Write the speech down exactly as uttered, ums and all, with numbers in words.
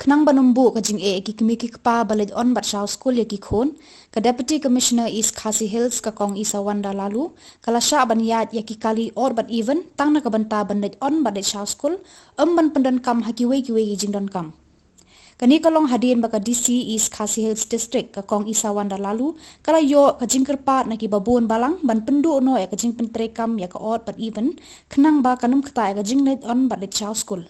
Khnang ban ym buh ka jingeh ïa ki kmie ki kpa ba leit on bad shaw skul ïa ki khun, ka Deputy Commissioner East Khasi Hills, ka Kong Isawanda Laloo, ka la shah ban ïaid ïa ki kali odd bad even tang na ka bynta ban leit on bad leit shaw skul, ym ban pyndonkam ha kiwei kiwei ki jingdonkam. Kane ka long hadien ba ka D C East Khasi Hills District, ka Kong Isawanda Laloo, ka la ïoh ka jingkyrpad na ki babun balang ban pynduh noh ïa ka jingpyntreikam ïa ka odd bad even, khnang ba kan ym ktah ïa ka jingleit on bad leit shaw skul.